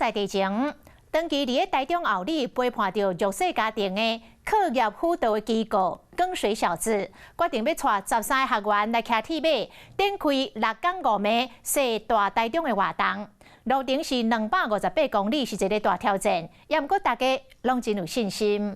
在地前，長期佇咧台中后里陪伴著弱勢家庭的課業輔導的機構光水小子，決定欲帶13個學員來騎鐵馬，展開6工5暝踅大台中的活動。路程是258公里，是一个大挑戰。也毋過大家攏真有信心。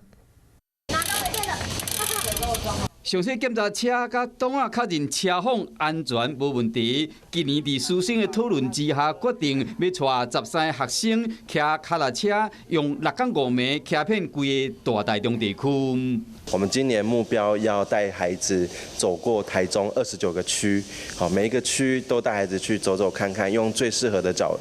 詳細檢查車佮擋仔，確認車況安全無問題。今年佇師生的討論之下，決定欲帶13個學生騎跤踏車，用6工5暝騎遍規个大台中地區。我們今年目標要帶孩子走過台中29個區，好，每一個區都帶孩子去走走看看，用最適合的角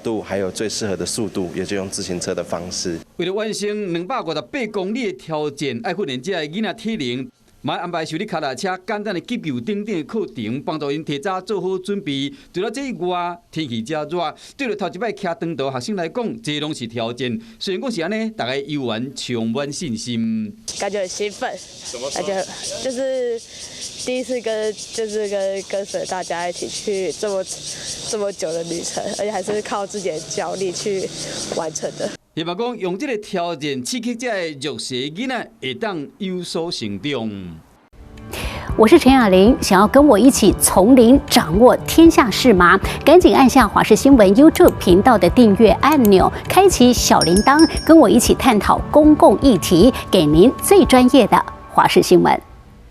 度，還有最適合的速度，也就用自行車的方式。為了完成258公里的挑戰，愛訓練這个囡仔體能，嘛安排修理跤踏車簡單的急救等等的課程，幫助𪜶提早做好準備。除了這以外，天氣遮熱，對著頭一擺騎長途學生來講，這攏是挑戰。雖然講是按呢，大家猶原充滿信心。感覺很興奮，感覺就是第一次跟就是跟隨大家一起去這麼這麼久的旅程，而且還是靠自己的腳力去完成的。希望講用這个挑戰刺激這个弱勢囡仔會當有所成長。我是陳雅玲，想要跟我一起從零掌握天下事嗎？趕緊按下華視新聞 YouTube 頻道的訂閱按鈕，開啟小鈴鐺，跟我一起探討公共議題，給您最專業的華視新聞。